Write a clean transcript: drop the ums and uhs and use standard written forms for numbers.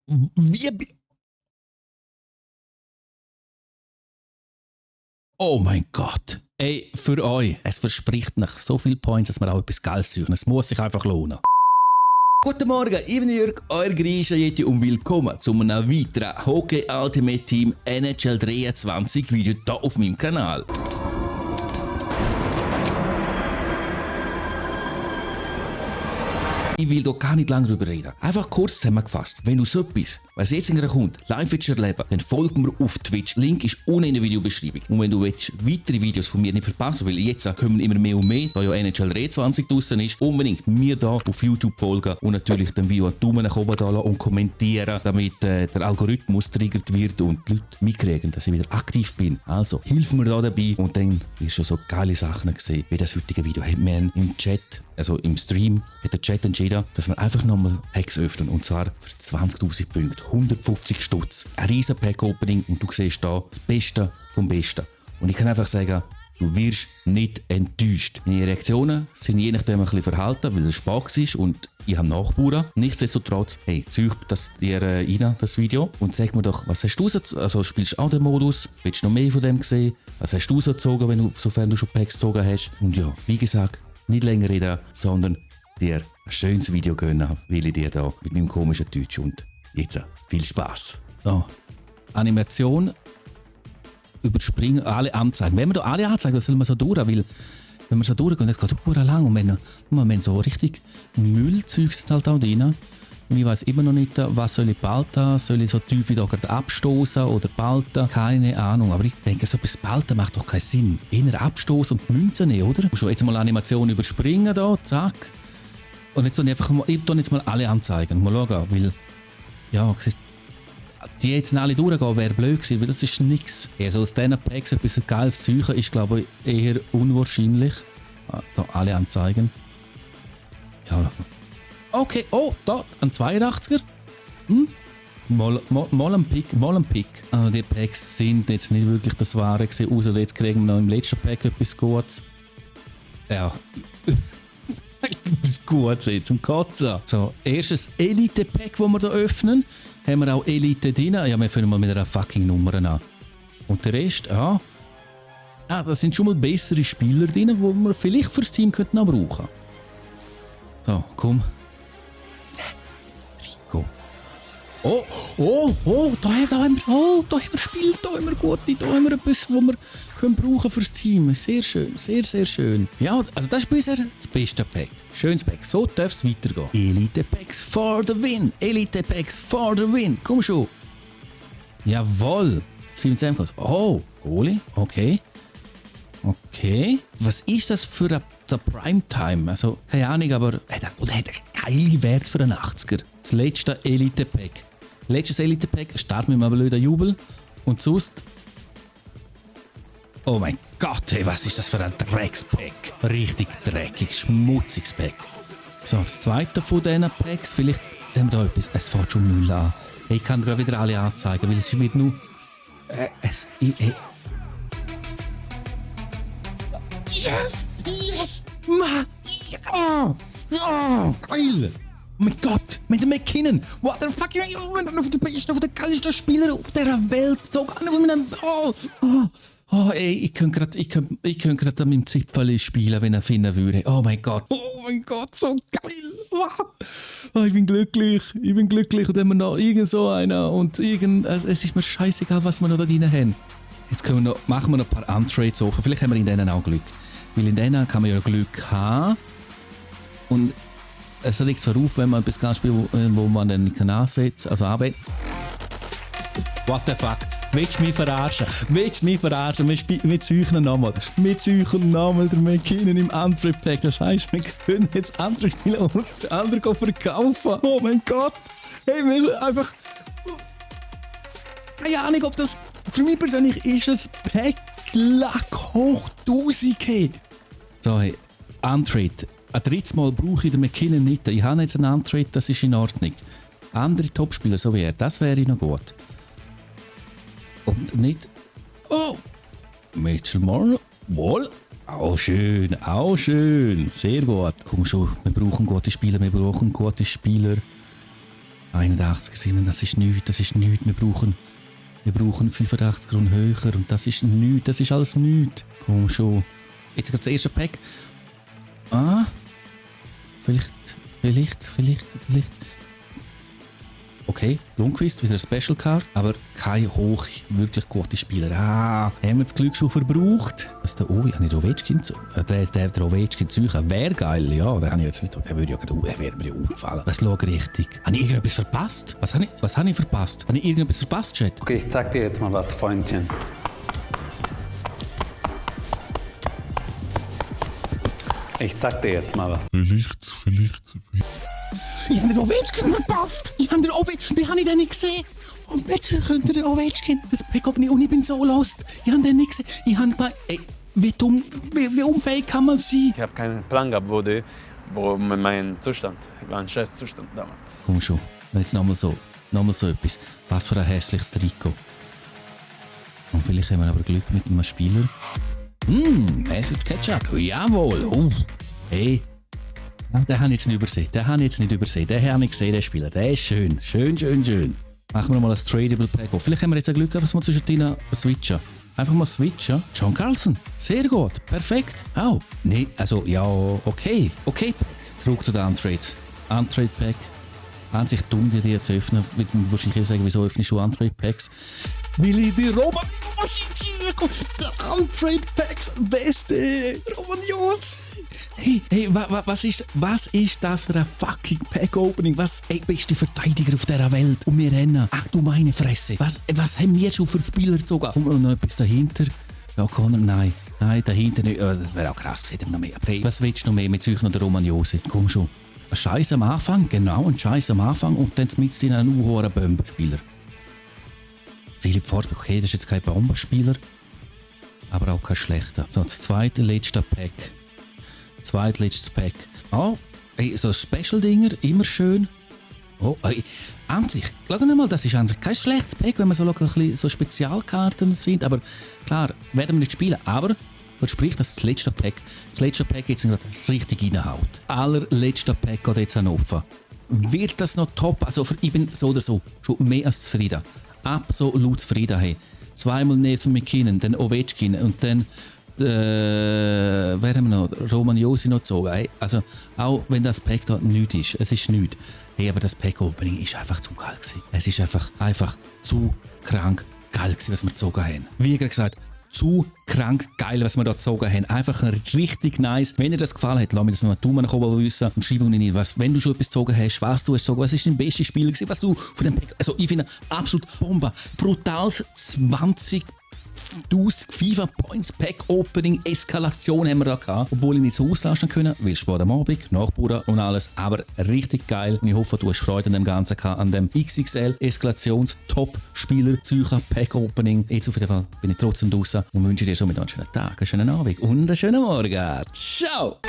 Wie? Oh mein Gott. Ey, für euch. Es verspricht nach so viel Points, dass man auch etwas Geiles suchen. Es muss sich einfach lohnen. Guten Morgen, ich bin Jörg, euer Griechen und willkommen zu einem weiteren Hockey Ultimate Team NHL 23 Video hier auf meinem Kanal. Ich will hier gar nicht lange drüber reden. Einfach kurz zusammengefasst. Wenn du so etwas, was jetzt in kommt, live willst erleben, dann folg mir auf Twitch. Link ist unten in der Videobeschreibung. Und wenn du weitere Videos von mir nicht verpassen willst, weil jetzt kommen immer mehr und mehr, da ja NHL 23 draussen ist, unbedingt mir da auf YouTube folgen und natürlich dem Video einen Daumen nach oben da lassen und kommentieren, damit der Algorithmus triggert wird und die Leute mitkriegen, dass ich wieder aktiv bin. Also, hilf mir da dabei und dann wirst du schon so geile Sachen sehen, wie das heutige Video. Hat man im Chat, also im Stream, hat der Chat entschieden, dass wir einfach nochmal Packs öffnen. Und zwar für 20.000 Punkte. 150 Stutz. Ein riesen Pack-Opening und du siehst da das Beste vom Besten. Und ich kann einfach sagen, du wirst nicht enttäuscht. Meine Reaktionen sind je nachdem ein bisschen verhalten, weil es Spaß ist und ich habe Nachbarn. Nichtsdestotrotz, hey, zeig das dir rein, das Video, und sag mir doch, was hast du also spielst du auch den Modus? Willst du noch mehr von dem sehen? Was hast du gezogen, sofern du schon Packs gezogen hast? Und ja, wie gesagt, nicht länger reden, sondern dir ein schönes Video gönnen, will ich dir da mit meinem komischen Deutsch. Und jetzt viel Spaß. So, Animation, überspringen, alle Anzeigen. Wenn wir da alle Anzeigen, sollen wir so durch, weil wenn wir so durchgehen, das geht super lang und wenn wir so richtig Müllzeug sind halt auch drin. Und ich weiss immer noch nicht, was soll ich balten, soll ich so tief da gerade abstoßen oder balten, keine Ahnung. Aber ich denke, so etwas balten macht doch keinen Sinn. Eher abstoßen und Münzen nehmen, oder? Du musst jetzt mal Animation überspringen da, zack. Und jetzt jetzt mal alle Anzeigen, mal schauen, weil, ja, die jetzt alle durchgehen, wäre blöd gewesen, weil das ist nichts. Also aus diesen Packs etwas Geiles zu suchen, ist, glaube ich, eher unwahrscheinlich. Da alle Anzeigen. Ja, okay, oh, da, ein 82er. Mal ein Pick. Also die Packs sind jetzt nicht wirklich das Wahre gewesen, außer jetzt kriegen wir noch im letzten Pack etwas Gutes. Ja. Etwas Gutes zum Kotzen. So, erstes Elite-Pack, das wir hier öffnen. Haben wir auch Elite drin. Ja, wir fangen mal mit einer fucking Nummer an. Und der Rest, ja. Ah, da sind schon mal bessere Spieler drin, die wir vielleicht fürs Team könnten auch brauchen. So, komm. Rico. Da haben wir Spiel, da haben wir gute, da haben wir etwas, was wir können brauchen fürs Team. Sehr schön, sehr, sehr schön. Ja, also das ist bisher das beste Pack. Schönes Pack, so darf es weitergehen. Elite Packs for the win, Elite Packs for the win. Komm schon. Jawohl. 17 Codes. Oh, Goalie, okay. Okay. Was ist das für eine Primetime? Also, keine Ahnung, aber hat einen geilen Wert für einen 80er. Das letzte Elite-Pack. Letztes Elite-Pack, starten wir mit einem blöden Jubel. Und sonst... Oh mein Gott, hey, was ist das für ein Dreckspack? Richtig dreckig, schmutziges Pack. So, das zweite von diesen Packs, vielleicht haben wir da etwas. Es fährt schon Müll an. Ich kann gerade wieder alle anzeigen, weil es wird nur... Yes! Ja! Geil! Oh mein Gott, mit dem McKinnon! What the fuck? Auf der besten, auf der geilsten Spieler auf dieser Welt! Sogar nicht mit einem... ey, ich könnte gerade an meinem Zipfel spielen, wenn er finden würde. Oh mein Gott, so geil! Wow. Ich bin glücklich und dann haben wir noch irgend so einen und es ist mir scheißegal, was wir noch da drin haben. Jetzt machen wir noch ein paar Untrades offen. Vielleicht haben wir in denen auch Glück. Weil in denen kann man ja Glück haben. Und es liegt zwar auf, wenn man etwas ganz spielt, wo man dann nicht ansetzen kann. Also arbeiten. What the fuck? Willst du mich verarschen? Wir zeugen nochmal. Der McKinnon im Untrade-Pack. Das heisst, wir können jetzt andere spielen und den anderen verkaufen. Oh mein Gott! Hey, wir sind einfach... Keine Ahnung, ob das... Für mich persönlich ist das Pack Lack hoch 1000. So, hey, Untrade. Ein drittes Mal brauche ich den McKinnon nicht. Ich habe jetzt einen Untrade, das ist in Ordnung. Andere Topspieler, so wie er, das wäre noch gut. Und nicht... Oh! Mitchell Marner. Wohl. Auch schön. Sehr gut. Komm schon, wir brauchen gute Spieler. 81, 7, das ist nichts. Wir brauchen 85 und höher und das ist nichts, das ist alles nichts. Komm schon. Jetzt gerade das erste Pack. Vielleicht. Okay, Lundqvist, wieder eine Special Card, aber kein wirklich gute Spieler. Haben wir das Glück schon verbraucht? Was der Ovi, habe ich Ovechkin zu? Der Ovechkin zu suchen, wäre geil, ja. Den habe ich jetzt nicht, der würde mir ja auffallen. Was schaut richtig? Habe ich irgendetwas verpasst? Was habe ich verpasst? Habe ich irgendetwas verpasst, Chat? Okay, ich zeig dir jetzt mal was, Freundchen. Ich zeig dir jetzt mal was. Vielleicht. Ich habe den Ovechkin verpasst. Wie habe ich den nicht gesehen? Und plötzlich kommt der Ovechkin. Das Backup nicht und ich bin so lost. Ich habe den nicht gesehen. Ich habe gedacht, wie unfähig kann man sein? Ich habe keinen Plan gehabt, wo mein Zustand. Ich war ein scheiß Zustand damals. Komm schon. Jetzt nochmal so etwas. Was für ein hässliches Trikot. Und vielleicht haben wir aber Glück mit einem Spieler. Acid Ketchup. Jawohl. Hey. Den habe ich jetzt nicht übersehen. Den habe ich gesehen, den Spieler. Der ist schön. Schön. Machen wir mal ein Tradable Pack auf. Vielleicht haben wir jetzt ein Glück, dass wir zwischendrin switchen. Einfach mal switchen. John Carlson. Sehr gut. Perfekt. Oh. Nee, also, ja, okay. Okay, Pack. Zurück zu den Untrade. Untrade Pack. An sich dumm, die zu öffnen. Wird man wahrscheinlich sagen, wieso öffnest du Untrade Packs? Weil ich die Roman der Untrade Packs beste Roman Jones. Hey, was ist das für ein fucking Pack-Opening? Beste Verteidiger auf dieser Welt? Und wir rennen. Ach du meine Fresse. Was haben wir schon für Spieler gezogen? Und noch etwas dahinter? Ja, Connor, nein, dahinter nicht. Das wäre auch krass gewesen, noch mehr. Aber was willst du noch mehr mit Zeuchen oder Romagnose? Komm schon. Ein Scheiß am Anfang, genau, ein Scheiß am Anfang und dann mit in einen hohen Bomberspieler. Philipp Forsberg, okay, das ist jetzt kein Bomberspieler, aber auch kein schlechter. So, das zweitletzte Pack. Zweitletztes Pack. Oh, hey, so Special-Dinger, immer schön. Oh, hey, an sich, schau mal, das ist an sich kein schlechtes Pack, wenn man so ein bisschen so Spezialkarten sind, aber klar, werden wir nicht spielen, aber verspricht, dass das letzte Pack jetzt gerade richtig reinhaut. Allerletzte Pack geht jetzt an offen. Wird das noch top? Also ich bin so oder so schon mehr als zufrieden. Absolut zufrieden. Hey. Zweimal Nathan McKinnon, dann Ovechkin und dann wer haben wir noch? Roman Josi noch gezogen. Hey. Also auch wenn das Pack da nichts ist, es ist nichts. Hey, aber das Pack-Opening ist einfach zu geil gewesen. Es ist einfach zu krank geil gewesen, was wir gezogen haben. Wie gesagt, zu krank geil, was wir da gezogen haben. Einfach richtig nice. Wenn dir das gefallen hat, lass mir das mal Daumen nach oben wissen und schreib mir nicht, wenn du schon etwas gezogen hast, was du hast gezogen, was ist dein bestes Spiel gewesen, was du von dem Pack, also ich finde absolut Bombe. Brutales 20.000 FIFA Points Pack Opening Eskalation haben wir da gehabt, obwohl ich nicht so auslassen können, weil Sport am Abend, Nachbauen und alles, aber richtig geil und ich hoffe, du hast Freude an dem Ganzen gehabt, an dem XXL Eskalations Top Spieler Psyche Pack Opening. Jetzt auf jeden Fall bin ich trotzdem draußen und wünsche dir somit einen schönen Tag, einen schönen Abend und einen schönen Morgen. Ciao!